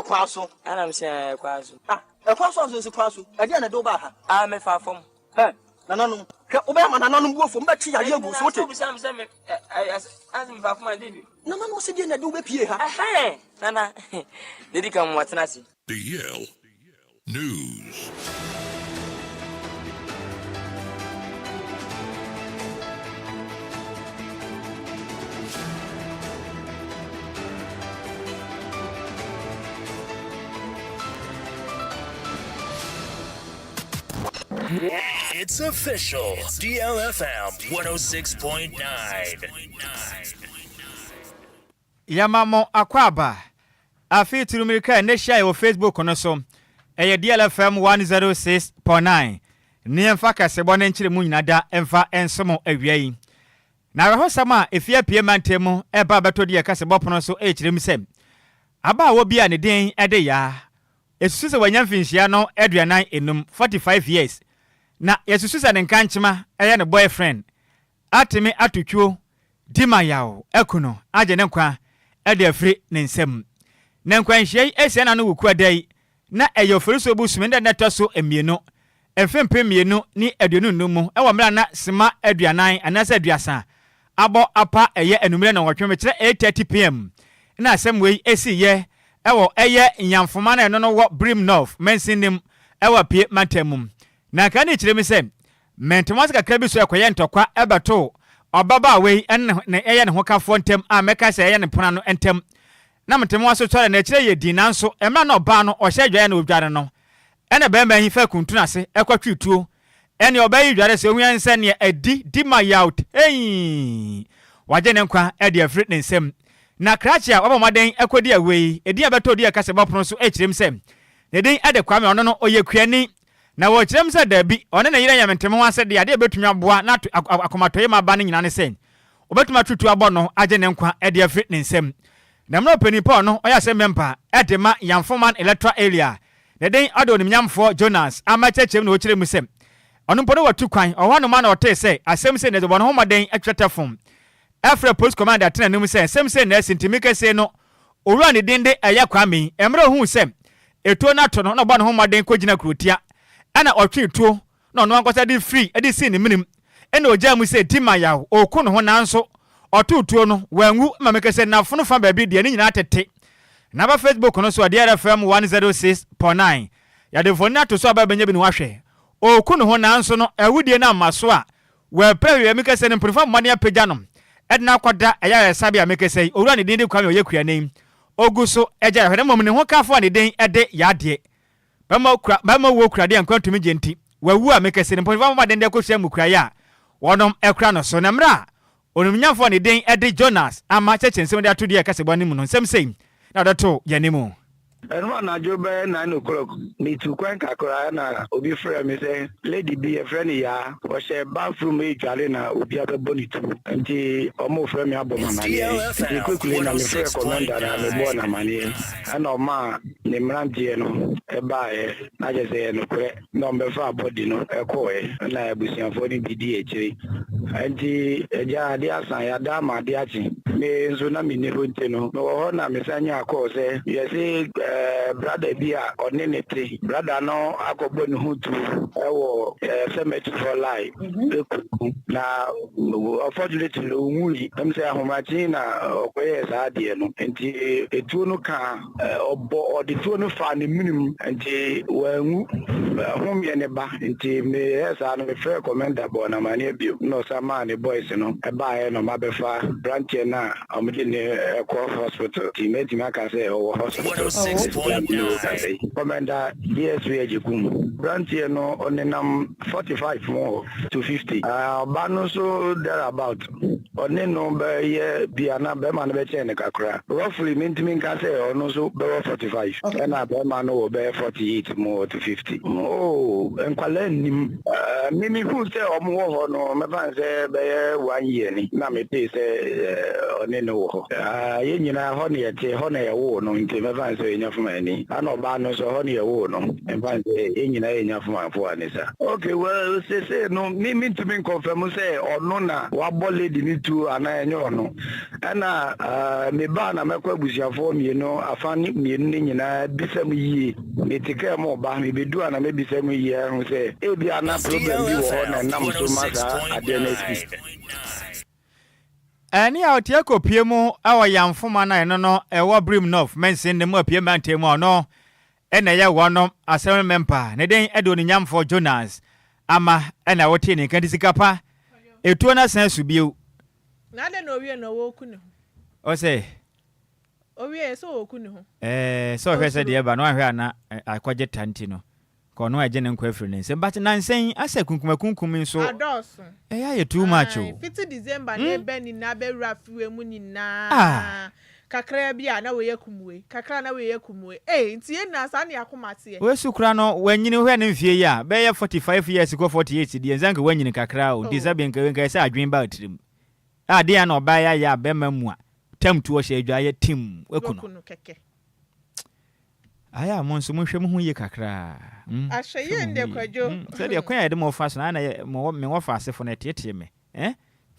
kwan so. Ɛna me sɛ ɛkwan so. Ah, ɛkwan so anso nsi kwan so. Ɛdeɛn na ɛde wo baa ha? Ah, mefa fam. Hɛ, nananom, hwɛ, wobɛyɛ ama nananom bo afu, wɔbɛtwe yareɛ agu wo so, wote? Wobisa me sɛ me, ɛ, ɛ, asɛ mefa fam a, debi. Nananom se deɛn na ɛde wo bɛpie ha? Ɛhɛn, nana, dedi kan mo atena ase. DL News. It's official. DLFM 106.9. Yɛma mo akwaaba. Afei turu mmirika a ɛnnɛ hyiae wɔ Facebook no so. Ɛyɛ DLFM 106.9. Ne yɛmfa kaseɛbɔ ne nkyerɛmu nyina da mfa nso mo awia yi. Na awerɛhosɛm a efi apue mantam mu ɛba abɛtɔ di yɛ kaseɛbɔ pono so ɛrekyerɛ mu sɛ abaawa bi a ne din de Yaa, ɛsusu sɛ wanya mfinhyia no 45, 45 years, na yɛsusu sɛ ne nkankyema ɛyɛ ne boyfriend atumi ato tuo di ma yaw aku no agye ne nkwa de afiri ne nsam. Na nkwanhyia yi asia n'ano wɔ Kuada yi, na ɛyɛ Oforisuo bosome ne da ɛtɔ so mmienu, mfe 2025 mu wɔ mmerɛ a na sima 40 anaasɛ 30 abɔ apa ɛyɛ anummerɛ nnɔnwɔtwe mekyerɛ 8:30 pm na asɛm wei siiɛ wɔ ɛyɛ Nyamfoma na ɛno no wɔ Birim North mansin no mu wɔ Apue mantam mu. Na nka ne kyerɛ mu sɛ Mente ase kakra bi so ɛkɔyɛ ntɔkwa ɛbɛtoo ɔbabaawa yi ɛne ne ɛyɛ ne hokafoɔ ntam a mɛka sɛ ɛyɛ ne mpena no ntam. Na mente mo ase sɔre na akyire yɛ din nanso mmerɛ na ɔbaa no ɔhyɛ adwaeɛ na ɔdware no ɛna barima yi faa kuntunu ase ɛkɔtwee tuo ɛne ɔbaa yi dware sɛ ohia nsɛ neɛ adi di ma yaw teii wagye ne nkwa ɛde afiri ne nsam. Na krakye a wabɔ mmɔden ɛkɔdi awuo yi edin a ɛbɛtɔ odi ɛkasɛbɔ pono so ɛkyerɛm sɛ ne din ɛde Kwame ɔno no ɔyɛ kuani Na wɔkyerɛ mu sɛ dabi, ɔne ne yere nyɛ mente ho ase de, ade a ebetumi aboa na ato akomatɔyam aba no nyinaa ne sɛ obetumi atutu abɔ no agye ne nkwa de afiri ne nsam. Na mmerɛ ɔpanin Paul no ɔyɛ asɛm mɛmpa de ma Yamfoman Electoral Area ne den ɔde onimnyamfoɔ Jonas ama kyerɛkyerɛ mu na ɔkyerɛ mu sɛ ɔno mpo no watu kwan ɔhɔ anom a na ɔtee sɛ asɛm sei na ɛde bɔ ne ho mmɔden atwitwa tɛfon frɛɛ Police Commander tena anim sɛ nsɛm sei na asi nti me kɛsei no owura ne din de ɛyɛ Kwame yi mmerɛ ohuu sɛ etuo no ato no na ɔbɔ ne ho mmɔden kɔgyina kurotia ɛna ɔtwee tuo na ɔno ankasa de firi de sii ne menem ɛna ɔgyaa mu sɛ di ma yaw ɔɔku ne ho nanso ɔtoo tuo no wanwu ma me kɛsei nafono fa baabi deɛ ne nyinaa tete na ba Facebook no so a DRFM 106.9 yɛde mfonini ato so a bɛbɛnya bi na wahwɛ ɔɔku ne ho nanso no awudie no amma so a Wɔapira wia mi kɛse no mpanyimfo abɔ mmɔden apagya no de no akɔda ayaresabea a mekasa yi, owura a ne din de Kwame a ɔyɛ kuani, ogu so gye ayarehwɛ na mmom ne hokafo a ne din de Yadeɛ bɛma okura bɛma owuo kura deɛ nkwa ntumi gye nti, wawu a mekasa yi, mpanyimfo abɔ mmɔden de akɔhyia mmukraeɛ a wɔnom kura no so. Na mmerɛ a onimnyamfoɔ a ne din de Jonas ama kyerɛkyerɛ nsɛm de ato deɛ ɛkasɛbɔ no mu no, nsɛm sei na ɔde too yɛn anim. Ɛno anadwo bɛyɛ 9 o'clock, metu kwan kakra na obi frɛɛ me sɛ lady bi yɛfrɛ no Yaa, ɔhyɛ bathroom redware na obi abɛbɔ ne tuo nti wɔrefrɛ me abɔ me amaneɛ. Nti quickly na mefrɛɛ commander na mebɔɔ no amaneɛ ɛna ɔmaa ne mmeranteɛ no baeɛ na kyerɛ sɛ ɛyɛ nokorɛ. Na wɔbɛfaa body no kɔɔɛ na abusuafoɔ no bi dii akyire. Nti agya adeɛ asa, yɛada ama adeɛ akye. Me nso na menni hɔ nti no, mewɔ hɔ na mesan nyaa call sɛ yɛse brother bi a ɔne no te, brother no akɔbɔ ne ho tuo wɔ cemetery hɔ line ku no. Na unfortunately no ɔnwui. Ɛm sɛ ahomakye na ɔkɔyɛɛ saa adeɛ no. Nti etuo no kaa. Ɔbɔ ɔde tuo no faa ne mene mu nti wanwu. Homeɛ ne ba nti meyɛɛ saa no mefrɛɛ commander bɔɔ no amaneɛ bio na ɔsan maa ne boys no baeɛ na ɔmabɛfa abranteɛ no a ɔmode no kɔ hospital nti mɛtumi aka sɛ ɔwɔ hospital seesei a mene wo kasa yi. Commander DSP Agyekum, Abranteɛ no ɔnenam 45 mu hɔ to 50, ɔba no nso there about. Ɔne no bɛyɛ bi anaa bɛrima no bɛkyɛn no kakra. Roughly mentumi nka sɛ ɔno nso bɛwɔ 45 ɛna bɛrima no wɔ bɛyɛ 48 mu or to 50. Oh, nkwadaa nnim. Me mehuu sɛ wɔn wɔ hɔ no mɛfa no sɛ bɛyɛ one year ni na metee sɛ ɔne no wɔ hɔ. Ah, yɛn nyinaa hɔ na yɛte, hɔ na yɛwoo no, nti mɛfa no sɛ ɔyɛ Nyafumani. Ana ɔbaa no nso, hɔ na yɛwoo no, mɛfa no sɛ yɛn nyinaa yɛ Nyafumanfoɔ ane sa. Okay, well, seesei no, me mentumi nkɔnfɛm sɛ ɔno na wabɔ lady no tuo anaa ɛnyɛ ɔno. Ɛna ah, mebaa na mɛkɔ abusuafoɔ mmienu, afa mmienu no nyinaa bisa mu yie. Mete kaa mu reba, mibedu a na mabisa mu yiye ahu sɛ ebia na problem bi wɔ hɔ na ɛnam so ma saa adeɛ no asi. Ɛne a ɔte akɔpue mu wɔ Yamfoma no a ɛno no ɛwɔ Birim North mansin no mu apue mantam mu a ɔno na ɛyɛ wɔnom assembly member. Ne din de Oninyamfoɔ Jonas Ama ɛna wotee ne nka nti sika pa etuo no asan asu bio. Na adɛn na owie na ɔreku ne ho? Ɔse. Ɔwieɛ sɛ ɔɔku ne ho. Ɛɛ sɛ ɔhwɛ sɛ deɛ ɛba no wanhwɛ a na akɔgye ta nti no nka ɔno agye ne nkwa afiri ne nsam but nansa yi asɛ kunkumakunkum yi nso Adɔɔso. ɛyɛ ayɛ too much Ae, o. fiti December Hmm? na ɛbɛ nyinaa bɛwura freeway mu nyinaa Ah! kakraa bi a na wei akum wei, kakra a na wei akum wei. Ei, nti yɛn nyinaa saa na yɛn akoma teɛ. Wei so koraa no wanyini wohwɛ ne mfie yi a bɛyɛ 45 years kɔ 48 deɛ nsa nka wanyini kakra o nti Oh. sɛbe nka wei nka ɛsɛ adwene ba tirim. A Deɛn na ɔbaa yi ayɛ a bɛrima mua tam tuo ɔhyɛ adwaeɛ tim waku no. Waku no kɛkɛ. Ayɛ a mo nso monhwɛ mo ho yie kakra mm, Ahwɛ hwɛ yie mo ho ndɛ yie Kwadwo. mm, sɛdeɛ kwan a yɛde mo fa so no ayɛ na yɛ mo me wɔfa asefo no ɛteetee me eh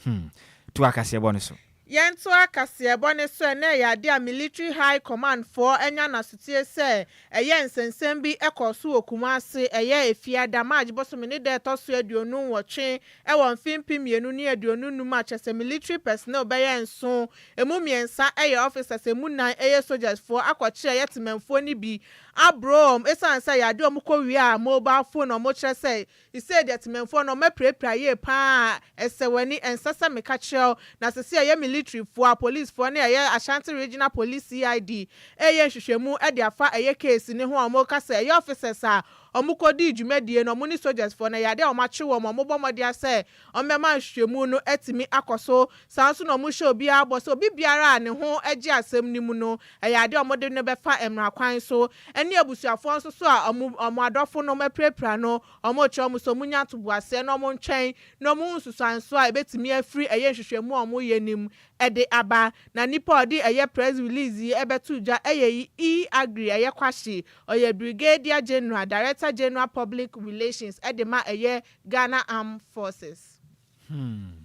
hmm, to akaseɛbɔ no so. Yɛntoa kaseɛbɔ no so ɛ, na ɛyɛ adeɛ a Military High Command foɔ anya no asotie sɛ ɛyɛ nsɛnsɛm bi kɔɔ so wɔ Kumasi, ɛyɛ Efiada, March bosome ne da ɛtɔ so 28 wɔ mfe 2025 a kyerɛ sɛ military personnel bɛyɛ nson, emu mmiɛnsa yɛ officers, emu nnan yɛ soldiers foɔ akɔkyere ɛyɛ temanfoɔ no bi aboro wɔn esiane sɛ yadeɛ a wɔkɔ wiaa mobile phone a wɔkyerɛ sɛ sesei deɛ temanfoɔ no wɔapirapira yie paa a ɛsɛ w'ani ɛnsɛ sɛ meka kyerɛ wo na sesei ɛyɛ military foɔ apolice foɔ ne ɛyɛ Ashanti Regional Police CID reyɛ nhwehwɛmu de afa ɛyɛ case no ho a wɔka sɛ ɛyɛ officers a Wɔkɔdii dwumadie no, wɔne sogyasfoɔ no, ɛyɛ adeɛ a wɔakye wɔn, wɔbɔ mmɔden ara sɛ wɔbɛma nhwehwɛmu no atumi akɔ so. Saa ara nso na wɔhyɛ obiara bɔ sɛ obi biara a ne ho gye asɛm no mu no, ɛyɛ adeɛ a wɔde no bɛfa mmara kwan so. Ɛne abusuafoɔ nso so a wɔn wɔn adɔfonom apirapira no, wɔrekyerɛ wɔn sɛ wɔnnya ntoboaseɛ na wɔntwɛn na wɔnhu nsusuansoɔ a ɛbɛtumi afiri ɛyɛ nhwehwɛmu a wɔreyɛ no mu de aba. Na nipa a ɔde ɛyɛ press release yi bɛto dwa yɛ E. Aggrey, ɛyɛ Kwahye, ɔyɛ Brigadier General, Director General Public Relations de ma ɛyɛ Ghana Armed Forces. Hmm.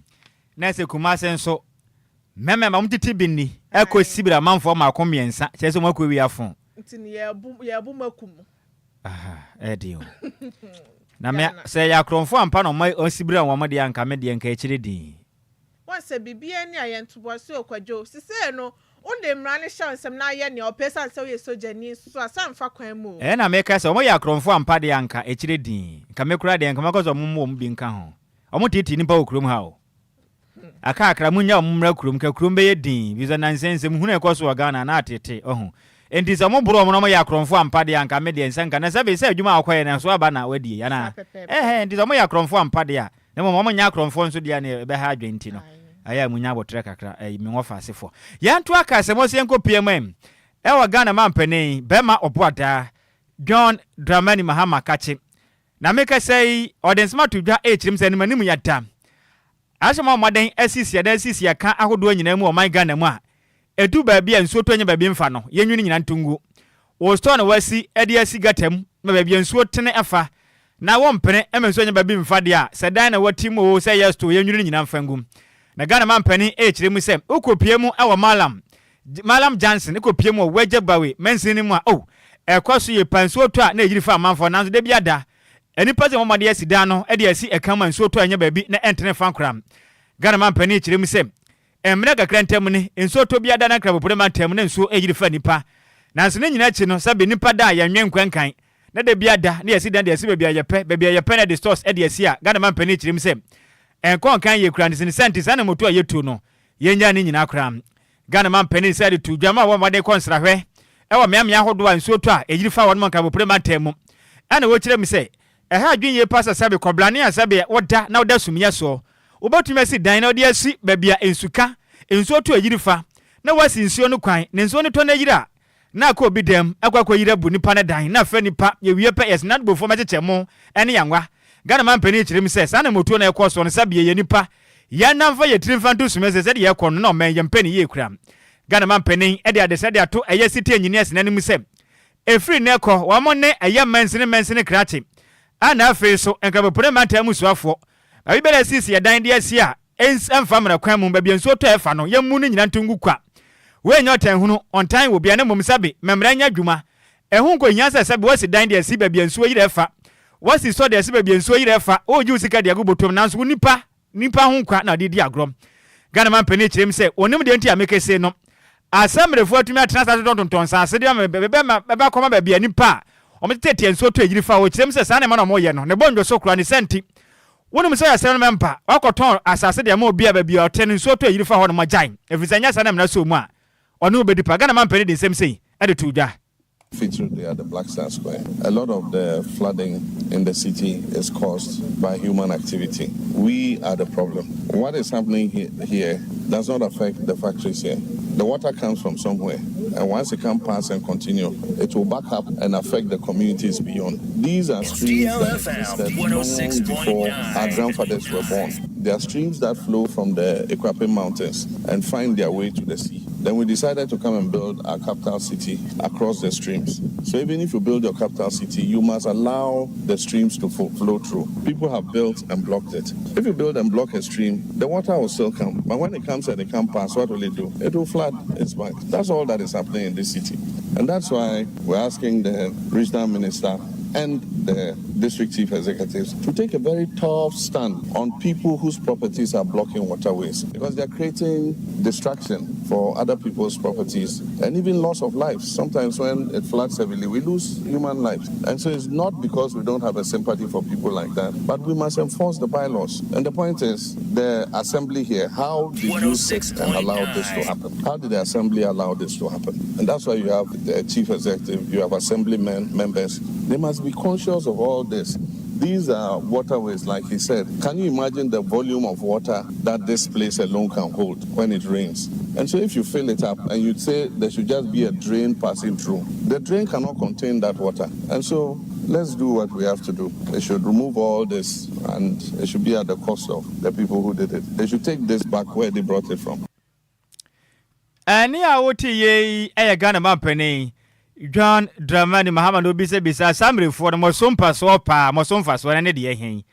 Na ɛsɛ Kumase nso, mmarima wɔn tete bi nni ɛkɔ Sibiri amanfoɔ mmaako mmiɛnsa, kyerɛ sɛ wɔn akɔ wi afo. Nti no yɛɛbo yɛɛbo mo aku mo. Aha, ɛyɛ den o. Na me sɛ ɛyɛ akorɔmfoɔ ampa na wɔn asibiri a wɔn deɛ anka me deɛ nka akyire din. Woahu sɛ biribiara ni a yɛn ntoboase o Kwadwo. Sesei no, wode mmara no hyɛ wo nsam na ayɛ nea wopɛ esiane sɛ woyɛ sogyani nso a, sɛ mfa kwan mu o. Ɛna meka sɛ wɔyɛ akorɔmfoɔ ampa deɛ anka akyire din. Nka me koraa deɛ nka mɛka sɛ wɔn mmɔ wɔn bi nka ho. Wɔn teetee nnipa wɔ kurom ha o. Aka akra monnya wɔn mmra kurom nka kurom bɛyɛ dinn efisɛ nansa yi nsɛm hunu a ɛkɔ so wɔ Ghana na atete wahu. Enti sɛ wɔn boro wɔn na wɔyɛ akorɔmfoɔ ampa deɛ anka me deɛ nsɛ nka na sɛbe sɛ adwuma a wɔkɔyɛ no ɛso aba na wɔadie Saa anaa? pɛpɛɛpɛ. Ɛhɛɛ nti sɛ wɔyɛ akorɔmfoɔ ampa deɛ a Na mmom wɔn nyɛ akorɔmfoɔ nso deɛ neɛ ɛbɛha adwene nti no ɛyɛ a munya aboterɛ kakra ɛyi me wɔfa asefoɔ. Yɛnto aka asɛm ɔsɛ yɛnkɔ PMM ɛwɔ Ghana mampanin bɛma ɔboadaa John Dramani Mahama kakye na mekasa yi ɔde nsɛm ato dwa ɛrekyerɛ mu sɛ anim anim yɛda ahyɛ mo mmɔden asisi adan asisi ɛka ahodoɔ nyinaa mu wɔ ɔman Ghana mu a Ɛdu baabi a nsuo tɔ nyɛ baabi mfa no, yɛnwene nyina nto ngu. Wo store na woasi de asi gutter mu ma baabi a nsuo tene fa na wompene ma nsuo nyɛ baabi mfa deɛ a, sɛ dan na woati mu oo, sɛ ɛyɛ store, yɛnwene nyina mfa ngu. Na Ghana mampanin rekyerɛ mu sɛ, wokɔpue mu wɔ Mallam, Mallam Johnson, wokɔpue mu wɔ Wagya Gbawe mansini no mu a, oh, ɛkɔ so yie paa, nsuo tɔ a na ɛyiri fa amanfoɔ nanso da biara da, nnipa sɛ wɔn mmɔden asi dan no de asi ɛka mu a nsuo tɔ a ɛnyɛ baabi na ɛntene fa koraa. Ghana mampanin rekyerɛ mu sɛ, Mmerɛ kakra ntam ni, nsuo tɔ biara da na Nkrabopore mantam na nsuo yiri fa nnipa. Nanso ne nyinaa akyi no, sɛbe nnipa da a yɛnnwen nkwa nkan, na da biara da na yɛasi dan de asi baabi a yɛpɛ, baabi a yɛpɛ na yɛde stores de asi a, Ghana mampanin kyerɛ mu sɛ, ɛnkɔ nkan yie koraa nti ne saa nti saa anamotuo a yɛtuo no, yɛnnyaa ne nyinaa koraa. Ghana mampanin san de too dwa ma wɔn a wɔde kɔ nsrahwɛ wɔ mmeammea ahodoɔ a nsuo tɔ a ɛyiri fa wɔn wɔ Nkrabopore mantam mu. Ɛna wɔkyerɛ mu sɛ, Ɛha adwene yie paa sɛ sɛbe kɔbrane a sɛbe woda na woda sumiiɛ soɔ. Wobɛtumi asi dan na wode asi baabi a nsu ka, nsuo tɔ ayiri fa, na woasi nsuo no kwan, na nsuo no tɔ na ayiri a, na akɔ obi dan mu akɔ akɔyiri abu nipa no dan, na afra nipa, yɛwie pɛ, yɛse n'adebofoɔ mmɛkyekyɛ mo ne yɛn nwa. Ghana manpanin kyerɛ mu sɛ saa anamotuo no a ɛkɔ soɔ no sɛbe yɛyɛ nipa. Yɛn mfa yɛn tiri mfa nto sum ase sɛdeɛ yɛkɔ no na ɔman yi yɛmpɛ no yie koraa. Ghana manpanin de adesrɛ de ato ɛyɛ city engineers no anim sɛ ɛfiri nnɛ rekɔ wɔn ne ɛyɛ mansini mansini krakye a na afei nso Nkramopo ne mantam mu soafoɔ baabi biara asiesie ɛdan de asi a ɛmfa mmara kwan mu baabi a nsuo tɔ ɛfa no yɛmmu no nyina nto ngu kwa. Wei nyɛ ɔtanhunu, ɔntan wɔ biara na mmom sɛbe ma mmara nyɛ adwuma. Ɛho nkɔhia sɛ sɛbe woasi dan de asi baabi a nsuo yiri ɛfa, woasi sɔ de asi baabi a nsuo yiri ɛfa, woregye wo sika de agu bɔtɔm nanso wo nipa nipa ho nkwa na ɔde redi agorɔ. Ghana manpanin kyerɛ mu sɛ ɔnim deɛ nti a mekese no. Asɛmmerɛfoɔ atumi atena ase atontɔntontɔn nsaase de ama bɛbɛ akɔma baabi a nipa a wɔtetetea nsuo tɔ ayiri fa. Ɔkyerɛ mu sɛ saa nneɛma na wɔyɛ no ne bɔ nnwoso koraa ne saa nti wonim sɛ ɔyɛ asɛm no mɛmpa wakɔtɔn asase de ama obi a baabi a ɔte no nsuo tɔ ayiri fa hɔ nom agyae ɛfiri sɛ ɛnyɛ saa na mmara sɔ mu a ɔne wo bɛdi pa. Ghana manpanin de nsɛm sei de too dwa. Featured at the Black Star Square. A lot of the flooding in the city is caused by human activity. We are the problem. What is happening here does not affect the factories here. The water comes from somewhere, and once it can pass and continue, it will back up and affect the communities beyond. These are streams that existed long before our grandfathers were born. There are streams that flow from the Akuapem Mountains and find their way to the sea. Then we decided to come and build our capital city across the streams. So even if you build your capital city, you must allow the streams to flow through. People have built and blocked it. If you build and block a stream, the water will still come. But when it comes and it can't pass, what will it do? It will flood its banks. That's all that is happening in this city. And that's why we're asking the regional minister and the district chief executives to take a very tough stand on people whose properties are blocking waterways because they're creating destruction for other people's properties and even loss of lives. Sometimes when it floods heavily, we lose human lives. And so it's not because we don't have a sympathy for people like that, but we must enforce the bylaws. And the point is, the assembly here, how did you sit and allow this to happen? How did the assembly allow this to happen? And that's why you have the chief executive, you have assemblymen, members. They must be conscious of all this. These are waterways, like he said. Can you imagine the volume of water that this place alone can hold when it rains? And so if you fill it up and you'd say there should just be a drain passing through, the drain cannot contain that water. And so let's do what we have to do. They should remove all this and it should be at the cost of the people who did it. They should take this back where they brought it from. Ɛnne a wote yei yɛ Ghana mampanin John Dramani Mahama na obisabisa Asamrefoɔ no mo so mpasoɔ paa, mo so mfasoɔ no ne deɛ he?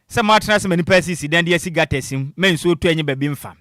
Sɛ moatena ase ma nnipa asisi dan de asi gutters mu ma nsuo tɔ anyi baabi mfa.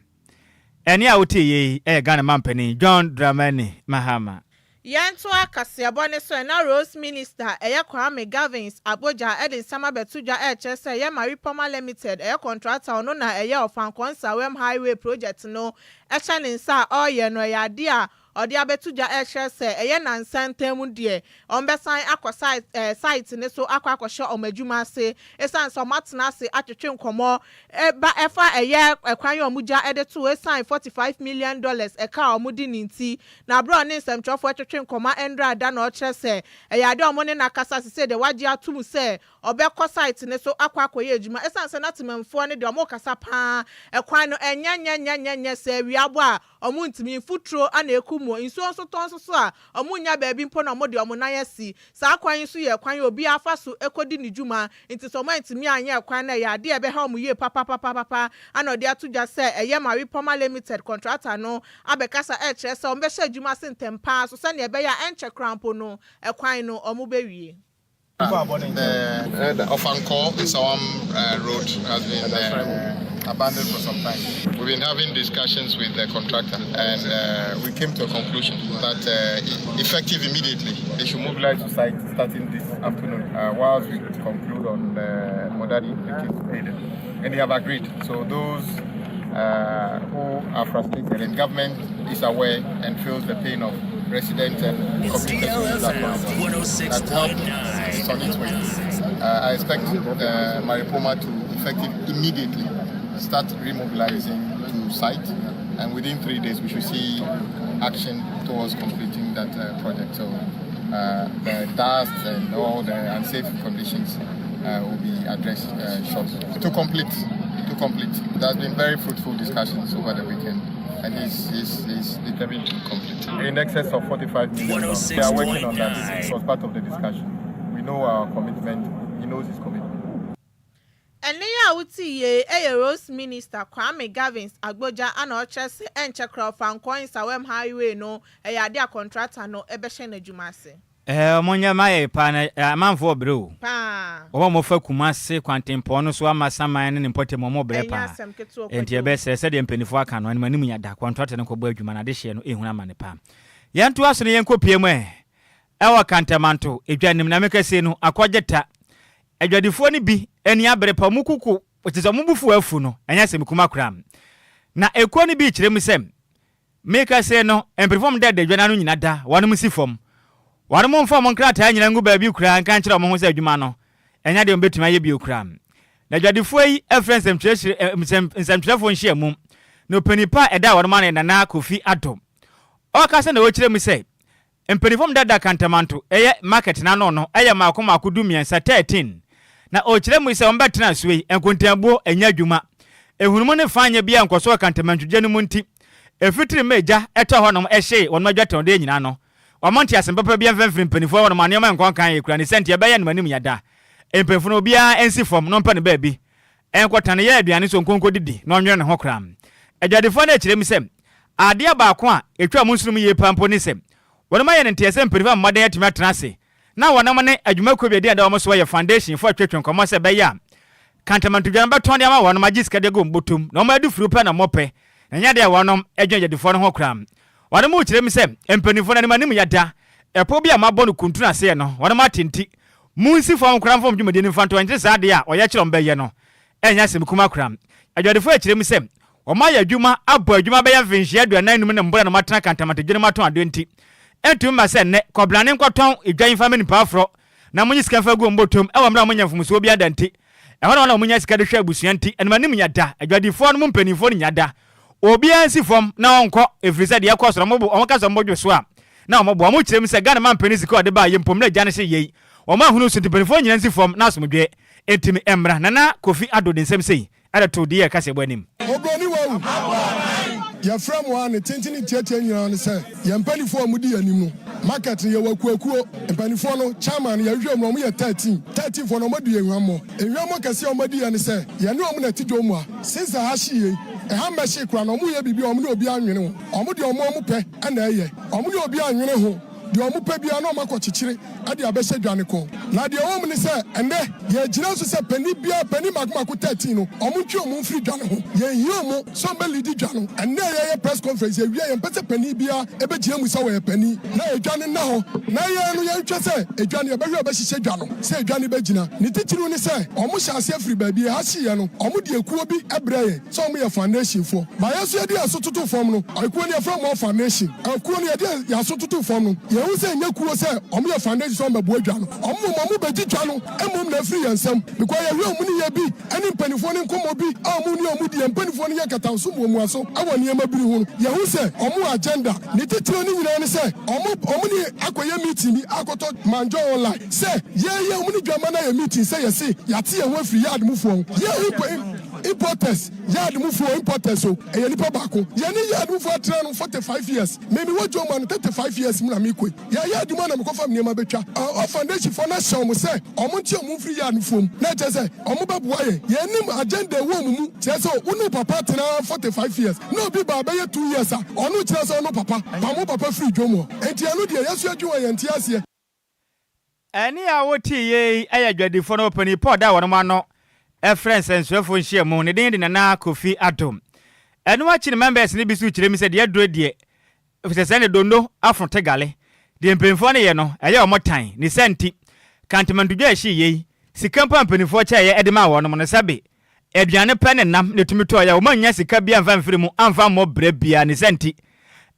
Ɛnne a wote yei yɛ Ghana mampanin John Dramani Mahama. Yɛntoa kaseɛbɔ no so ɛ, na Roads Minister ɛyɛ Kwame Gavins Agbodza de nsɛm abɛto dwa ɛrekyerɛ sɛ ɛyɛ Maripoma Limited ɛyɛ kɔntrata ɔno na ɛyɛ Ɔfankɔɔ Nsawam Highway project no ɛhyɛ ne nsa a ɔreyɛ no ɛyɛ adeɛ a ɔde abɛto dwa ɛrekyerɛ sɛ ɛyɛ nnansa ntam mu deɛ wɔbɛsan akɔ site ɛɛ site no so akɔ akɔhyɛ wɔn adwuma ase ɛsiane sɛ wɔatena ase atwetwe nkɔmmɔ ɛba ɛfa ɛyɛ ɛkwan a wɔgya de to ɛsiane $45 million ɛka a wɔde ne nti. Na abere a ɔne nsɛmtwerɛfoɔ twetwe nkɔmmɔ ɛndra da na ɔkyerɛ sɛ ɛyɛ adeɛ a wɔn ne n'akasa sese deɛ wagye atum sɛ ɔbɛkɔ site ne so akɔ akɔyɛ adwuma ɛsiane sɛ n'atemamfoɔ no deɛ wɔn kasa paa ɛkwan no ɛnyɛ nyɛ nyɛ nyɛ nyɛ sɛ awia bɔ a wɔn ntumi mfuturo ana eku mu nsuo nso tɔ nso so a wɔn nya baabi mpo na wɔn de wɔn nan asi. Saa kwan yi nso yɛ kwan yi obi afa so ekodi ne dwuma nti sɛ wɔn antumi anyɛ kwan no ɛyɛ adeɛ a ɛbɛha wɔn yie papapapapa. Ana ɔde ato dwa sɛ ɛyɛ Maripoma Limited contractor no abɛkasa ɛrekyerɛ sɛ wɔn bɛhyɛ adwuma ase ntɛm paa so sɛnea ɛbɛyɛ a ɛnkyɛ koraa mpo no ɛkwan no wɔn bɛwie. The Ofankor Nsawam road has been abandoned for some time. We've been having discussions with the contractor and we came to a conclusion that effective immediately, they should mobilize to site starting this afternoon whilst we conclude on Modadi 15 to Aden. And they have agreed. So those who are frustrated, and government is aware and feels the pain of residents and It's commuters who use that DLFM corridor. That help is on its way. I expect Maripoma to effective immediately start remobilizing to site, and within 3 days we should see action towards completing that project. So the dust and all the unsafe conditions will be addressed shortly. To complete. There's been very fruitful discussions over the weekend, and he's determined to complete. In excess of 45 million. They are working on that. It was part of the discussion. We know our commitment. He knows his commitment. Ɛnne yi a wote yie yɛ Roads Minister Kwame Governs Agbodza ana ɔkyerɛ sɛ ɛnkyɛ koraa Ofankor Nsawam Highway no ɛyɛ ade a kɔntrata no bɛhyɛ n'adwuma ase. Ɛɛ ɔmo nyɛ ma yɛ paa na amanfoɔ ɔbrɛ o. Paa. Wɔn a wɔfa Kumasi kwantempɔn no so Amasaman ne ne mpɔtam wɔn ɔbrɛ Ɛnyɛ paa. asɛm ketewa Enti Kwadwo. yɛbɛsrɛ sɛdeɛ mpaninfoɔ aka no anim anim nya da kɔntrata no nkɔbɔ adwuma na adehyeɛ no ɛhunu amane paa. Yɛntoa so na yɛnkɔ pie mu ɛ ɛwɔ Kantamanto edwa nim na meka sei no akɔgye ta. Adwadifoɔ no bi ani abere paa wɔn kuku kyerɛ sɛ wɔn bo fuw afu no ɛnyɛ asɛm kuma koraa. Na ekuo no bi rekyerɛ mu sɛ Meka sei no, mpanyimfo a wɔda adagya no ano nyina da, wɔnom nsi fam. Wɔnom mfa wɔn nkrataa nyina ngu baabi koraa nka nkyerɛ wɔn ho sɛ adwuma no ɛnyɛ adeɛ wɔbɛtumi ayɛ bio koraa. Na adwadifoɔ yi frɛ nsɛmtwerɛfoɔ nhyiamu, na ɔpanin pa a ɛda wɔnom ano yɛ Nana Kofi Addo. Ɔrekasa na ɔrekyerɛ mu sɛ, Mpanyinfo dada Kantamanto ɛyɛ market n'ano no ɛyɛ maako maako 13, 13. Na ɔrekyerɛ mu sɛ wɔbɛtena asuo yi, nkontanbuo ɛnyɛ adwuma. Ehunumu ne fanyɛ biara nkɔso wɔ Kantamanto dwa no mu nti, efitiri ma egya ɛtɔ hɔnom ɛhyee wɔnom adwatɔndeɛ nyinaa no. Wɔn ntease papa biara mfa mfiri mpanyinfoɔ hɔnom a nneɛma nkɔ nkan yɛ kura ne sɛ nti ɛbɛyɛ nom anim yada. Mpanyinfo no obiara nsi fam na ɔmpɛ no baabi nkɔtena no yɛ aduane so nkonko didi na ɔnwene ne ho koraa. Adwadifoɔ no ɛkyerɛ mu sɛ Adeɛ baako a ɛtwa wɔn nsono mu yie paa mpo ne sɛ, wɔnom ayɛ no nteɛ sɛ mpaninfoɔ a mmɔden atumi atena ase na wɔnom ne adwumakuo bi a ɛdin a ɛda wɔn soɔ yɛ Foundation foɔ atwetwe nkɔmmɔ sɛ ɛbɛyɛ a kantamantodwa no bɛtɔn de ama wɔnom agye sika de agu wɔn bɔtɔm na wɔn adufuru pɛ na wɔpɛ na ɛnyɛ adeɛ a wɔnom dwene adwadifoɔ no ho koraa. Wɔnom rekyerɛ mu sɛ mpaninfoɔ no anim anim yɛ da ɛpo bi a moabɔ no kuntunu aseɛ no wɔnom ate nti monsi fam koraa mfa wɔn dwumadie no mfa nto ɛnkyere saa adeɛ a wɔyɛ kyerɛ wɔn bɛyɛ no ɛnyɛ asɛm kumaa koraa. Adwadifoɔ rekyerɛ mu sɛ Wɔayɛ adwuma abɔ adwuma bɛyɛ mfenhyia 45 ne mbra na wɔatena kantamanto mu atɔn adeɛ nti, ɛntumi mma sɛ nnɛ, kɔbrane nkɔtɔn dwa yi mfa mma nnipa aforɔ na monye sika mfa gu wɔn bɔtɔm wɔ mmerɛ a wɔnyɛ mfomsoɔ biara da nti. Ɛhɔ na wɔn a wɔnya sika de hwɛ abusua nti, animanim nya da, adwadifoɔ no mu mpanimfoɔ no nya da. Obiara nsi fam na ɔnkɔ, ɛfiri sɛ deɛ ɛkɔ so no, wɔn wɔka sɛ wɔbɔdwo so a, na wɔboa. Wɔkyerɛ mu sɛ Ghana mampanin sika a ɔde baeɛ mpo mmerɛ agya no hye yei, wɔn ahunu so nti mpanimfoɔ nyinaa nsi fam na asomdwoeɛ ntumi mmra. Nana Kofi Addo de nsɛm sei de too deɛ kaseɛbɔ anim. Obroni wawu. Yɛfrɛ mo a ne tenten ne tiatia nyinaa ne sɛ yɛn mpaninfoɔ a wɔdi yɛn anim no market no yɛwɔ akuakuo mpaninfoɔ no chairman no yɛhwehwɛ mu no wɔn yɛ 13 13 foɔ no wɔn adi yɛn hwammɔ nhwammɔ kɛseɛ a wɔn adi yɛn ne sɛ yɛne wɔn na ɛte dwom mu a since ɛha hye yei ɛha mmɛhye koraa no wɔn yɛ biribi a wɔn ne obiara nwene ho wɔn deɛ wɔn wɔn pɛ na ɛyɛ wɔn ne obiara nwene ho. Deɛ wɔpɛ biara na wɔakɔkyekyere de abɛhyɛ dwa no kɔn. Na deɛ ɛwɔ mu ne sɛ, ɛnnɛ, yɛgyina so sɛ panin biara, panin mmaako mmaako 13 no, wɔntwe wɔn mfiri dwa no ho. Yɛnhia wɔn sɛ wɔbɛliidi dwa no. Ɛnnɛ a yɛreyɛ press conference yi, awia, yɛmpɛ sɛ panin biara bɛgyina mu sɛ ɔyɛ panin, na edwa no nna hɔ. Na yɛn no, yɛnhwɛ sɛ edwa no, yɛbɛhwɛ a wɔbɛhyehyɛ dwa no, sɛ edwa no bɛgyina. Ne titiriw ne sɛ, wɔhyɛ aseɛ firi baabi, ɛha hyeeɛ no, wɔde ekuo bi brɛɛ yɛn. Sɛ ɔmo yɛ foundation foɔ. Ba yɛn nso yɛde yɛn aso toto fam no, ekuo no yɛfrɛ ɔmo foundation. Ekuo no yɛde yɛn aso toto fam no, yɛhu sɛ ɛnyɛ kuo sɛ ɔmo yɛ foundation sɛ ɔmo bɛboa dwa no. Ɔmo mmom ɔmo bɛgye dwa no mmom na afiri yɛn nsam. Because yɛhwɛ ɔmo nneyɛɛ bi ɛne mpaninfoɔ no nkɔmmɔ bi a ɔmo ne ɔmo di, yɛn mpaninfoɔ no yɛ nkataso mmuamuaso ɛwɔ nneɛma bi ho no, yɛhu sɛ ɔmo wɔ agenda. Ne titire no nyinaa ne sɛ ɔmo ɔmo ne akɔyɛ meeting bi akɔtɔ Manjo online sɛ yɛyɛ ɔmo ne dwamma no ayɛ meeting sɛ yɛse yɛate yɛn ho afiri yard mufoɔ ho. Yɛhu mpo. Importers, yard mu foɔ importers o, ɛyɛ nipa baako. Yɛne yard mu foɔ atena no 45 years. Me me wɔ Joma no 35 years mu na me kɔ yi. Yɛyɛ adwuma na me kɔ fa me nneɛma bɛtwa. Ɔ foundation foɔ no ahyɛ wɔn sɛ wɔn nte wɔn mfiri yard no foɔ mu. Na ɛkyerɛ sɛ wɔn bɛboa yɛn. Yɛnim agenda ɛwɔ wɔn mu. Kyerɛ sɛ wo ne wo papa atena 45 years na obi ba abɛyɛ 2 years a, ɔno kyerɛ sɛ ɔno papa pam wo papa firi dwom hɔ. Enti ɛno deɛ yɛso yɛdwen wɔn yɛnte aseɛ. Ɛnne a wotee yei yɛ adwadifoɔ no ɔpanin Paul da wɔnom ano frɛ nsɛnsoɛfoɔ nhyiamu. Ne din de Nana Kofi Addo. Ɛno akyi no members no bi nso kyerɛ mu sɛ deɛ aduro deɛ, ɛfiri sɛ sɛn de dondo afono te gale. Deɛ mpaninfoɔ no yɛ no, ɛyɛ wɔn tan. Ne saa nti, kantemantodwa a ɛhyee yei, sika mpo a mpaninfoɔ kyɛeɛ de maa wɔnom no, sɛbe Aduane pɛ ne nam na etumi tɔe a wɔannya sika biara amfa amfiri mu amfa ammɔ bra biara. Ne saa nti,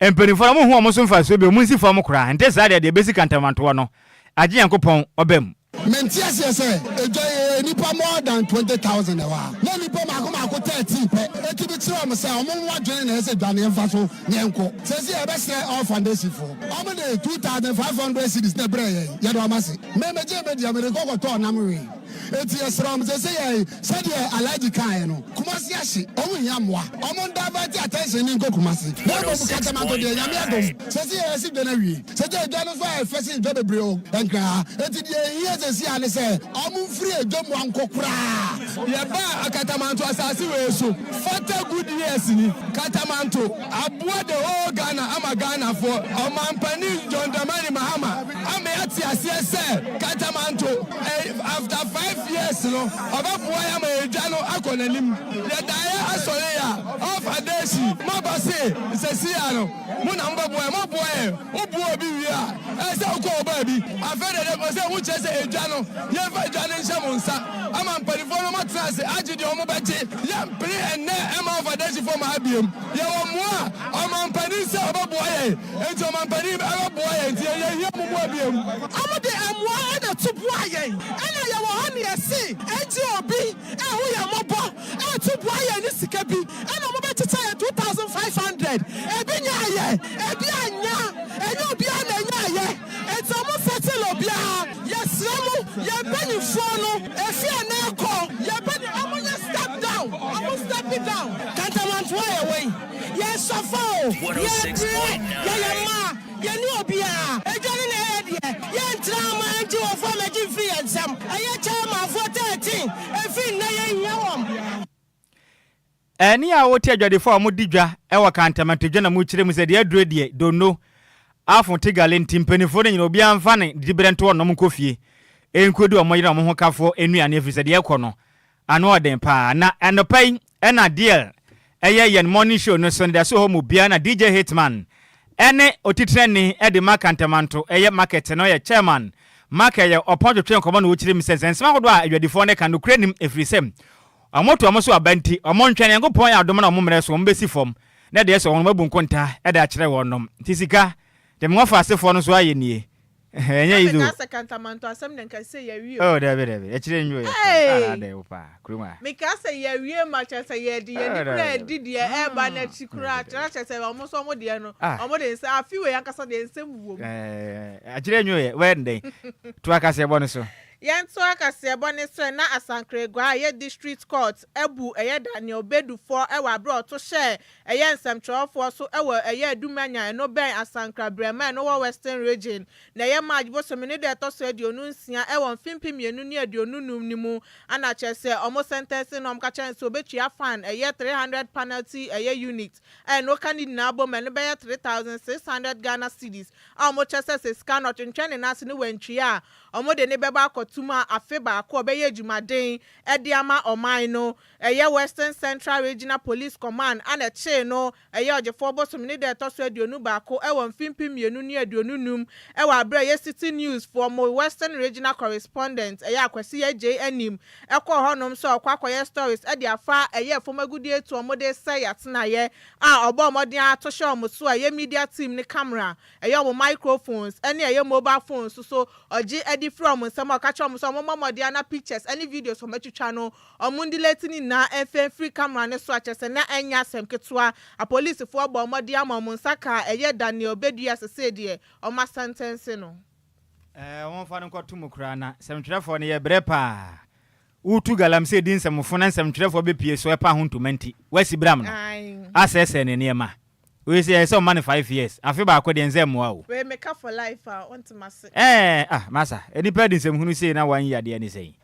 mpanyimfo no, wɔnhu wɔn so mfaso bio, wɔnsi fam koraa. Ɛnte saa deɛ, deɛ ebesi kantamantoɔ no, agye Nyankopɔn ɔba mu. Mente aseɛ sɛ edwa yi ɛyɛ nnipa more than 20,000 na ɛwɔ ha na nnipa mmaako mmaako 13 pɛ ɛtumi kyerɛ wɔn sɛ wɔn ho adwene na ɛyɛ sɛ dwa no yɛmfa so na yɛnkɔ. Seesei yɛbɛsrɛ all foundation foɔ wɔn de 2,500 cedis na ɛbrɛɛ yɛn yɛda wɔn ase. Me megyee me deɛ mede kɔ kɔtɔɔ nam wee. Enti yɛsrɛ wɔn seesei yɛn sɛdeɛ Alhaji kaeɛ no, Kumasi ahye, wɔn hia mmoa. Wɔn ndivert attention no nkɔ Kumasi. Na mmom Kantamanto deɛ, Nyame adom, seesei yɛasi dwa no awie. Seesei dwa no nso ayɛ fɛ sen dwa bebree wɔ Nkran ha. Enti deɛ ɛhia seesei ara ne sɛ wɔn mfiri adwa mu ankɔ koraa. Yɛbaa Akatamanto asase wei so 40 good years ni. Katamanto aboa the whole Ghana ama Ghanafoɔ. Ɔmanpanin John Dramani Mahama ama yɛate aseɛ sɛ Katamanto after 5 years no ɔbɛboa yɛn ama yɛn dwa no akɔ n'anim. Yɛdaeɛ asɔre a ɔfa moaba se sɛsi a no mo na mobɛboa yɛn, moboa yɛn. Woboa obi wie a, ɛsɛ sɛ wokɔ wo baabi. Afei deɛ ɔsɛ ho kyerɛ sɛ edwa no, yɛmfa edwa no nhyɛ mo nsa ama mpanimfoɔ no matena ase agye deɛ ɔmo bɛgye. Yɛmpere ɛnnɛ ɛma ɔfadahyifoɔ ma ha biem. Yɛwɔ mmoa a ɔmampanin sɛ ɔbɛboa yɛn, enti ɔmampanin ɛbɛboa yɛn, nti yɛhia mo mmoa biem. Ɔmo de mmoa ɛna to boa yɛn, ɛna yɛwɔ hɔ ne yɛse ɛgye obi ɛho yɛ mmɔbɔ ɛto boa yɛn ne sika bi, ɛna ɔmo bɛkyekyɛ yɛn 2500. Ebi nya ayɛ, ebi anya, ɛnyɛ obiara na ɛnya ayɛ, eti ɔmo settle obiara. Yɛsrɛ mo, yɛn mpanyinfoɔ no, efi ɛnɛ kɔ, yɛn mpanyinfoɔ ɔmo nyɛ step down, ɔmo step it down. Kantamantoa yɛ wɔ yi, yɛsɔfo o, yɛbrɛ, yɛyɛ mmaa, yɛne obiara edwa ne na ɛyɛ deɛ yɛntena ama ngye wɔ fam agye mfiri yɛn nsam. Ɛyɛ chairmanfoɔ 13, efi nnɛ yɛnhia wɔn. Ɛne a wote adwadifoɔ a wɔdi dwa wɔ Kantamanto dwa na mu kyerɛ mu sɛ deɛ aduro deɛ donno afo te gale, nti mpanimfoɔ no nyina obiara mfa ne diberɛ nto ɔnom nkɔ fie nkɔdi ɔmo yere ɔmo ho kafoɔ nnuane, ɛfiri sɛ deɛ ɛkɔ no ano ɔden paa. Na ɛnɔpa yi ɛna deal ɛyɛ yɛn morning show no so no da so hɔ mu biara na DJ Hitman ɛne otitenani ɛde ma Kantamanto ɛyɛ market no yɛ chairman mark ɛyɛ ɔpɔn twetwe nkɔmɔ na wɔkyerɛ mu sɛ nsɛnsɛm ahodoɔ a adwadifoɔ no ka nokorɛ nim, ɛfiri sɛ ɔmo to ɔmo so aba, nti ɔmo ntwɛn Nyankopɔn yɛ adom na ɔmo mmerɛ so ɔmo bɛsi fam na deɛ sɛ wɔn abu nkonta ɛde akyerɛ wɔn nom. Nti sika deɛ mewɔ asefoɔ no so ayɛ nie, ɛnyɛ easy o. Meka sɛ Kantamanto asɛm de nka sɛ yɛwie. Oh, dabi dabi, akyire nwo yɛ. Hey! Ah, dɛ wo paa kurom a. Meka sɛ yɛwie ma kyerɛ sɛ yɛde yɛni Oh, kora dabi. adi deɛ ɛɛba n'akyi koraa kyerɛ sɛ ɔmo nso ɔmo deɛ no Ah. ɔmo de nsa afi wei ankasa deɛ nsɛm wɔ mu. Ɛɛ, akyire nwo yɛ wɛn dɛn to akaseɛ bɔ no so. Yɛnto akaseɛbɔ ne so, na Asankragua a ɛyɛ District Court abu ɛyɛ Daniel Bedufoɔ ɛwɔ abere a ɔto hyɛ ɛyɛ nsɛmtwerɛfoɔ so ɛwɔ ɛyɛ Adumanya, ɛno bɛn Asankra Brɛma, ɛno wɔ Western Region, na ɛyɛ March bosome ne da ɛtɔ so 26 ɛwɔ mfimfini 2025 ne mu. Ana kyerɛ sɛ ɔmo sentence na ɔmo ka kyerɛ no sɛ obetua fine ɛyɛ 300 penalty ɛyɛ unit a ɛno ka ne nyinaa bɔ mu, ɛno bɛyɛ 3600 Ghana cedis, a ɔmo kyerɛ sɛ sika no ɔtwentwɛn ne nan ase ne wantwie a, ɔmo de ne bɛba akɔtum a afe baako a ɔbɛyɛ adwumaden ɛde ama ɔman no. Ɛyɛ Western Central Regional Police Command ana ɛkyee no ɛyɛ ɔgyefoɔ bosom ne da ɛtɔ so 21 ɛwɔ mfimfini 2025, ɛwɔ abere a ɛyɛ Citi News foɔ mo Western Regional correspondent ɛyɛ Akwasi Agye anim ɛkɔɔ hɔnom sɛ ɔkɔ akɔyɛ stories ɛde afa ɛyɛ fam agudie to ɔmo de sɛ yɛatenaeɛ a ɔbɔ ɔmɔden ato hyɛ ɔmo so a ɛyɛ media team ne camera, ɛyɛ ɔmo microphones ɛne ɛyɛ mobile phones so ɔgye ɛde firi ɔmo nsɛm a ɔka kyerɛ ɔmo sɛ ɔmo mmɔ mmɔden ana pictures ɛne videos ɔmo atwitwa no, ɔmo ndelete ne nyinaa ɛmfɛn firi camera ne so. Akyerɛ sɛ na ɛnyɛ asɛm ketewa. Apolisifoɔ bɔ ɔmɔden ama ɔmo nsa ka ɛyɛ Daniel Bedua, sese deɛ ɔmo asentence no. Ɛɛ, wɔmfa no nkɔto mu koraa na nsɛmtwerɛfoɔ no yɛ brɛ paa. Wotu galamsey di nsɛmfo na nsɛmtwerɛfoɔ bɛpie so ɛpa ho ntoma, nti wasi bram no asɛesɛe ne nneɛma. Wei sɛ yɛsɛ ɔma no 5 years, afe baako deɛ nsɛ mmoa o. Wei meka for life a ɔntoma ase. Ɛɛ, ah, masa nipa di nsɛmhunu sei na wanyi adeɛ ne sɛn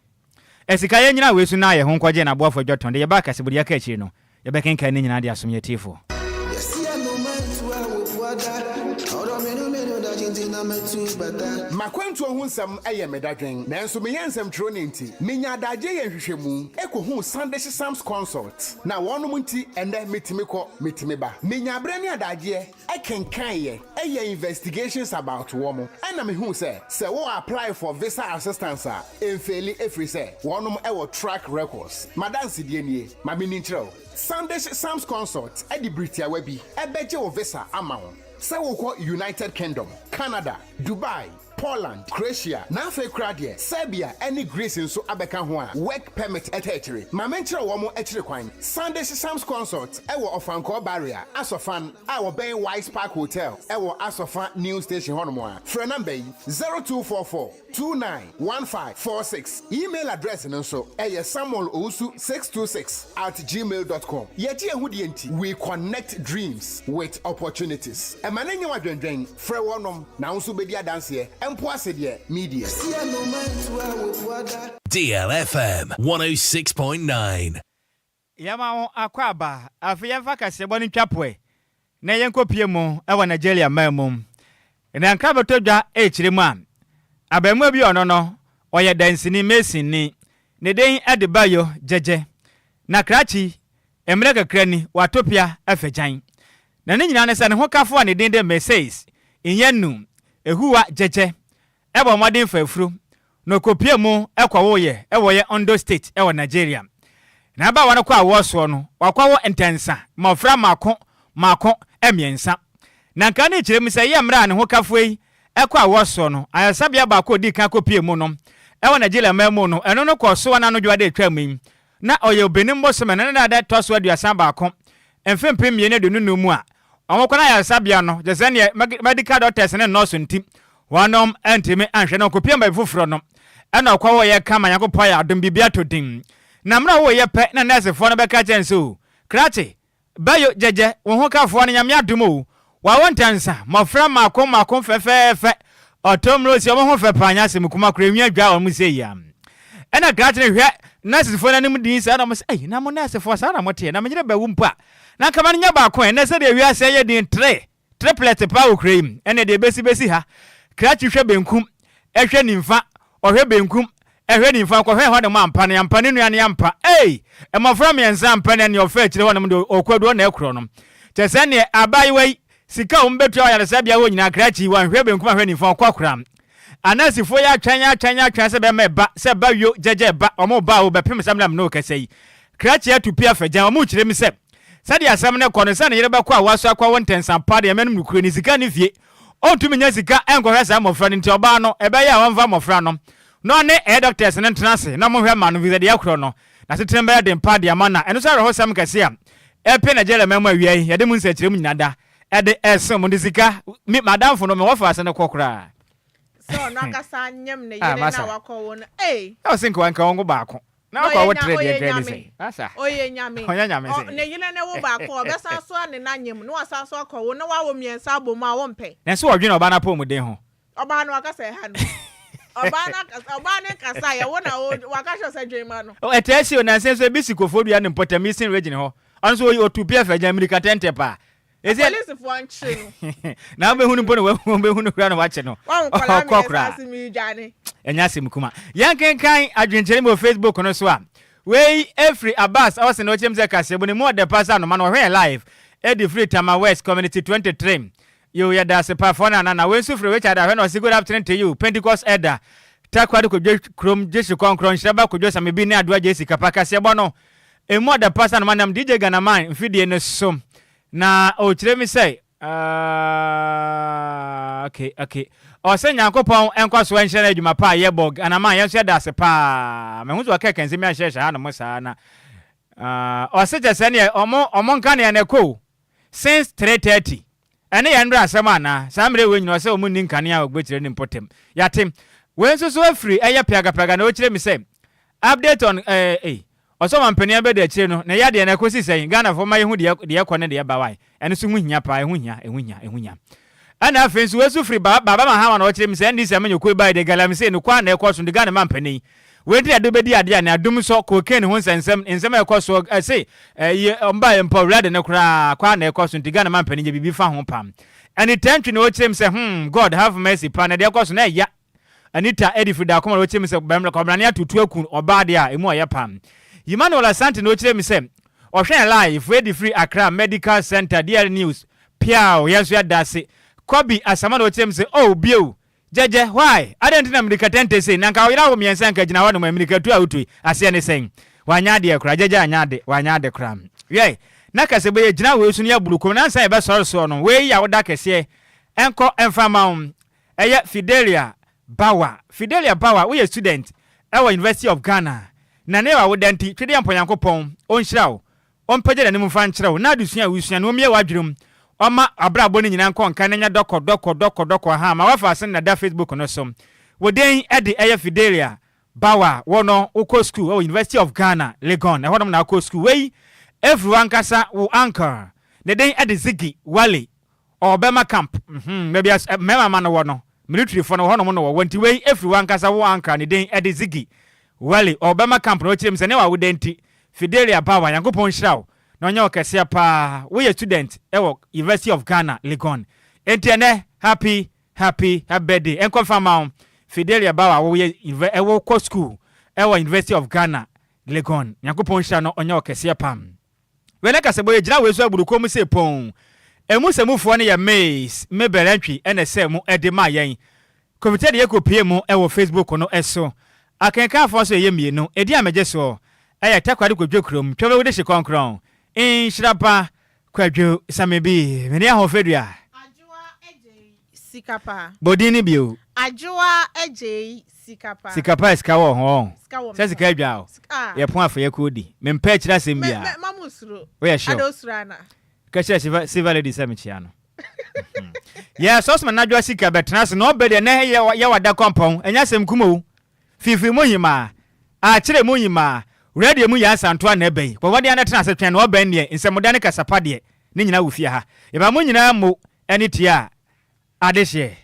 ɛsika yɛn nyina wei so na ayɛ ho nkɔgye na aboafo adwatɔn de yɛba akasɛbɔde yɛaka akyiri no, yɛbɛkenkan ne nyinaa de asom yɛ tiefoɔ. Yɛsi anoma tu a wofuada ɔdɔ menu menu da gyinti na mɛtu bata. Makwantuo ho nsɛm yɛ me dadwen, nanso meyɛ nsɛmtwerɛni nti menya adagye yɛ nhwehwɛmu ɛkɔhuu Sandish Sams Consult, na wɔnom nti ɛnnɛ metumi kɔ, metumi ba. Menya berɛ ne adagyeɛ ɛkenkaeɛ ɛyɛ investigations about wɔ mo, ɛna mehuu sɛ sɛ wo apply for visa assistance a ɛmfail, ɛfiri sɛ wɔnom ɛwɔ track records. Madansedie nie, ma menni nkyerɛ wo. Sandish Sams Consult ɛde biritiawa bi ɛbɛgye wo visa ama wo sɛ wokɔ United Kingdom, Canada, Dubai. Poland, Croatia, na afei koraa deɛ Serbia ne Greece nso abɛka ho a work permit ta akyire. Ma menkyerɛ wɔn akyiri kwan. Sandish Shams Consult wɔ Ɔfankɔɔ Barrier, Asɔfan, a wɔbɛn Wise Park Hotel wɔ Asɔfa New Station hɔnom a. Frɛ number yi, 0244 29 15 46. Email address no nso yɛ samuelowusu626 at gmail dot com. Yɛgye yɛn ho die nti, we connect dreams with opportunities. Ɛma no nyɛ wo adwendwen, frɛ wɔnom na wo nso wobɛdi adanseɛ, mpo ase deɛ, media. DLFM 106.9. Yɛma wo akwaaba. Afei yɛmfa kaseɛbɔ no ntwa poɛ na yɛnkɔpue mu wɔ Nigeria man mu. Na nkra bɛtɔ dwa rekyerɛ mu a, abaamua bi a ɔno no, ɔyɛ dansini, masonni. Ne din de Bayo Gyɛgyɛ. Na krakye, mmerɛ kakra ni, wato pea afa gyan. Na ne nyinaa ne sɛ ne hokafo a ne din de Mercedes Nyanu Ehuwa Gyɛgyɛ bɔ mmɔden fa afuro na ɔkɔpue mu kɔwoeɛ wɔ yɛ Ondo State wɔ Nigeria. Na abaawa no kɔ awoɔ soɔ no, wakɔwo ntɛnsa, mmɔfra mmaako mmaako mmiɛnsa. Na nka ne kyerɛ mu sɛ yɛ mmerɛ a ne hokafoɔ yi kɔ awoɔ soɔ no, ayaresabea baako a ɔdii kan kɔpue mu no wɔ Nigeria man mu no, ɛno no kɔɔ so anadwo ada atwam yi. Na ɔyɛ Obenim bosome no ne da a ɛtɔ so 31, mfe 2025 mu a wɔkɔ no ayaresabea no, kyerɛ sɛ neɛ medical doctors no nnɔɔso nti, wɔnom antumi anhwɛ no, ɔkɔpiem baabi foforɔ no, ɛna ɔkɔwoeɛ kama, Nyankopɔn ayɛ adom, biribi atɔ din. Na mmerɛ ɔwoeɛ pɛ na nɛɛsefoɔ no bɛka kyerɛ no sɛ, o, krakye, Bayo gyɛgyɛ wo ho kafoɔ no Nyame adom o Wawo ntɛnsa mmɔfra mmaako mmaako fɛfɛɛfɛ Ɔtɔ mmerɛ osi ɔmo ho fɛ paa nyɛ asɛm kuma koraa enwi adwaa ɔmo sei a Ɛna krakye no hwɛ nurses foɔ no anim din saa na ɔmo sɛ ei na mo nurse foɔ saa na mo teɛ na me yere bɛwo mpo a na nka ma no nyɛ baako ɛ ɛnɛ sɛdeɛ wiase ayɛ din tre Triplet paa wɔ kuro yi mu. Ɛnna deɛ ɛbɛsi bɛsi ha. Krakye hwɛ benkum, hwɛ nimfa, ɔhwɛ benkum, hwɛ nimfa, ɔkɔhwɛ hɔ nom ampa no ampa, ne nua no ampa. Ei! Mmɔfra mmiɛnsa ampa na nea ɔfa akyire hɔ nom deɛ ɔkɔ aduɔ na ɛkorɔ no. Kyerɛ sɛ neɛ abaayewa yi, sika a wɔbɛtua wɔ ayaresabea hɔ nyinaa, krakye yi, wanhwɛ benkum anhwɛ nimfa, ɔkɔ koraa. Anansifoɔ yi atwɛn atwɛn atwɛn sɛ bɛma ɛba, sɛ ba wio, gyɛgyɛ ɛba, wɔn ba o, bɛpem sɛ mmerɛ a me ne wo kasa yi. Krakye atu pia fa gyan, wɔn rekyerɛ mu sɛ, Sɛdeɛ asɛm no kɔ no, sɛ ne yere bɛkɔ a waso akɔwo ntɛnsa pa deɛ, ɛmɛnom nokorɛ ni, sika nni fie. Ɔntumi nnya sika nkɔhwɛ saa mmɔfra no nti ɔbaa no, ɛbɛyɛ a ɔmfa mmɔfra no na ɔne ɛyɛ doctors no ntena ase na wɔnhwɛ mma no, efisɛ deɛ ɛkorɔ no, n'asetena bɛyɛ den paa de ama no a ɛno nso awerɛhosɛm kɛse a ɛrepɛ Nigeria man mu awia yi, yɛde mu nsɛnkyerɛmu nyinaa da de resom nti sika, me, m'adamfo no, me wɔfaase no kɔ koraa. Sɛ ɔno ankasa nyem ne Ah, yere no masa. a wakɔwo no, ei! Na ɔse nka nka ɔnwo baako. Na Na ɔkɔ wo ɔyɛ nya tere deɛ ɔyɛ nka ɛne nyame. sɛn? Asa. Ɔyɛ nyame. Ɔnyɛ nyame Ɔ sɛn? ne yere ne wo baako a, ɔbɛsan so ne no anyem na wasan so akɔwo na wawo mmiɛnsa abom a, wompɛ? Nanso ɔdwene ɔbaa no apɔmuden ho. Ɔbaa no wakasa ɛha no. Ɔbaa no akasa, ɔbaa no nkasa yɛ wo na wo waka kyerɛ sɛ dwen ma no. Oh, ɛtaa si o, nansa nso ebi si Koforidua ne mpɔtam Eastern Region hɔ. Ɔno nso oyi otu pia fɛ gya mmirika tɛntɛ paa. Esi Apolisifoɔ nkyere no. Na wobɛhu no mpo na wobɛhu no koraa na wakye no. Wahu nkwadaa Ɔkɔ mmiɛnsa koraa. ase meredwane. Ɛnyɛ asɛm kuma. Yɛnkenkan adwenkyerɛ mu wɔ Facebook no so a, wei ɛfiri Abbas Ɔse na ɔkyerɛ mu sɛ kaseɛbɔ no mu ɔdɛ pa sɛ anoma no ɔhwɛ yɛn live ɛde firi Tama West Community 23. Yoo yɛda ase pa fɔ na nana. Wei nso firi Richard Ahwɛ na ɔse good afternoon to you Pentecost Elder Takoradi Kodwo kurom Gyehye Kɔnkrɔn Nhyira Ba Kodwo Samebi ne Adoa Gyesi Kapa kaseɛbɔ no Emu ɔda pa sɛ anoma nam DJ Ghanaman mfidie no so na ɔrekyerɛ mi sɛ uh, okay, okay. Ɔsɛ Nyankopɔn nkɔ so nhyira no adwuma pa a yɛbɔ Ghanaman yɛn nso yɛda ase paa. Mahu sɛ ɔka kɛnsɛm bi ahyɛhyɛ ha nom saa na uh, ɔse kyɛ sɛ neɛ ɔmo ɔmo nka neɛ na ɛkɔ o since 3:30 Ɛne yɛn mmerɛ asɛm anaa? Saa mmerɛ wei nyina ɔsɛ ɔmo nni nkanea a ɔgbɛkyerɛ ne mpɔtam. Yate. Wei nso so afiri ɛyɛ piagapiaga na ɔkyerɛ mi sɛ update on eh ei ɔsɛ ɔmampanin abɛdi akyire no ne yadeɛ no ɛkɔsi sɛn? Ghanafoɔ ma yɛhu deɛ deɛ ɛkɔ ne deɛ ɛba wai ɛno nso ho hia paa ɛho hia ɛho hia ɛho hia. Ɛna afei nso wei nso firi Baba Baba Mahama na ɔkyerɛ mi sɛ NDC amanyɔkuo yi baeɛ deɛ galamsey no kɔ a na ɛkɔ so nti Ghana mampanin Wei nti na yɛde bɛdi adeɛ a na adum sɔ cocaine ho nsɛnsɛm, nsɛm a ɛkɔ soɔ, ɛse ɛyi ɔmba mpo awurade no koraa kɔ a na ɛkɔ so nti Ghana mampanin yɛ biribi fa ho pam. Anita Ntwi na ɔkyerɛ mu sɛ hmm God have mercy pa na deɛ ɛkɔ so na ɛya. Anita ɛde firi Daakoma na ɔkyerɛ mu sɛ bɛmmerɛ kɔbrane atutu aku ɔbaa deɛ a ɛmu ɔyɛ pam. Emmanuel Asante na ɔkyerɛ mu sɛ ɔhwɛn live ɛde firi Accra Medical Center DR News piaw yɛn nso yɛda ase. Kobi Asamoah na ɔkyerɛ mu sɛ oh bio Gyɛgyɛ, why? Adɛn nti na mmirika tɛntɛ sei? Na nka wo yere awo mmiɛnsa nka gyina hɔ nom ɛ, mmirikatu a wotu yi, aseɛ ne sɛn? Wanyɛ adeɛ koraa, Gyɛgyɛ anyɛ ade, wanyɛ ade koraa. Wiɛ, na kɛse bɛyɛ gyina wei so na yɛaburu kom, na ansa yɛbɛsɔre soɔ no, wei yɛ awoda kɛseɛ, ɛnkɔ mfa mma wo. Ɛyɛ Fidelia. Bawa. Fidelia Bawa, woyɛ student ɛwɔ University of Ghana. Na ne wawoda nti, Twedeɛ Mpɔnyankopɔn ɔnhyira wo, ɔmpagya n'anim mfa nkyerɛ wo, na adesua a wosua no ɔmmie w'adwene mu, ɔma abrabɔ no nyinaa nkɔ nka na nya dɔkɔ dɔkɔ dɔkɔ dɔkɔ ha ma wafa ase na da Facebook no so. Wo den de ɛyɛ Fidelia Bawa, wo no wokɔ school ɛwɔ University of Ghana, Legon, ɛhɔnom na wokɔ school. Wei ɛfiri w'ankasa wo uncle, ne den de Ziggy Wale. Ɔwɔ bɛma camp mhm baabi a mmarima ma no wɔ no, military foɔ no wɔ hɔnom na wɔwɔ nti wei ɛfiri w'ankasa wo uncle ne din ɛde Ziggy Welly ɔwɔ bɛma camp na ɔkyerɛ mu sɛ ne w'awoda nti Fidelia Bawa Nyankopɔn nhyira wo na ɔnyɛ wo kɛseɛ paa woyɛ student ɛwɔ University of Ghana Legon enti ɛnɛ happy happy happy birthday ɛnkɔ mfa ma wo Fidelia Bawa woyɛ ɛwɔ kɔ school ɛwɔ University of Ghana Legon Nyankopɔn nhyira no ɔnyɛ wo kɛseɛ pam. Wei ne kasabɔ yɛ gyina wei so aburukuo mu se pon. Emu sɛmufoɔ no yɛ Miss Mabel Antwi ɛna ɛsɛɛ mu de maa yɛn. Kofite de yɛkɔ pue mu wɔ Facebook no so. Akenkanfoɔ nso yɛyɛ mmienu. Edin a megye soɔ yɛ Takoradi Kwadwo Kurom Twɛbɛwu Dehye Kɔnkrɔn Nhyira Ba Kwadwo Samebi. Mene Ahoɔfɛdua. Adwoa Adjei Sika pa. Bɔ din no bio. Adwoa Adjei Sika pa. Sika pa a sika wɔ ho ɔn. Sika wɔ me Sɛ ho. sika adwa o. Sika ah. Yɛ pon afɛ yɛ kɔ di. Me mpɛ akyiri asɛm Me biara. me ma mo nsuro. Woyɛ sure? Ada osuro ana? Ka kyerɛ silver silver lady sɛ mekyea no. Yɛ sɔsoma na adwoa sika bɛtena ase na ɔbɛ deɛ nɛ yɛ yɛ wada kɔmpɔn. Ɛnyɛ asɛm kum o. Fiifii mu nyimaa. Akyere mu nyimaa. Radio mu yɛ asantoa na ɛbɛ yi. Bɔ mmɔden ara na tena ase twɛn na ɔbɛn deɛ nsɛmmoda ne kasapa deɛ ne nyinaa wɔ fie ha. Yɛma mo nyinaa mmo ɛne tie a adehyeɛ.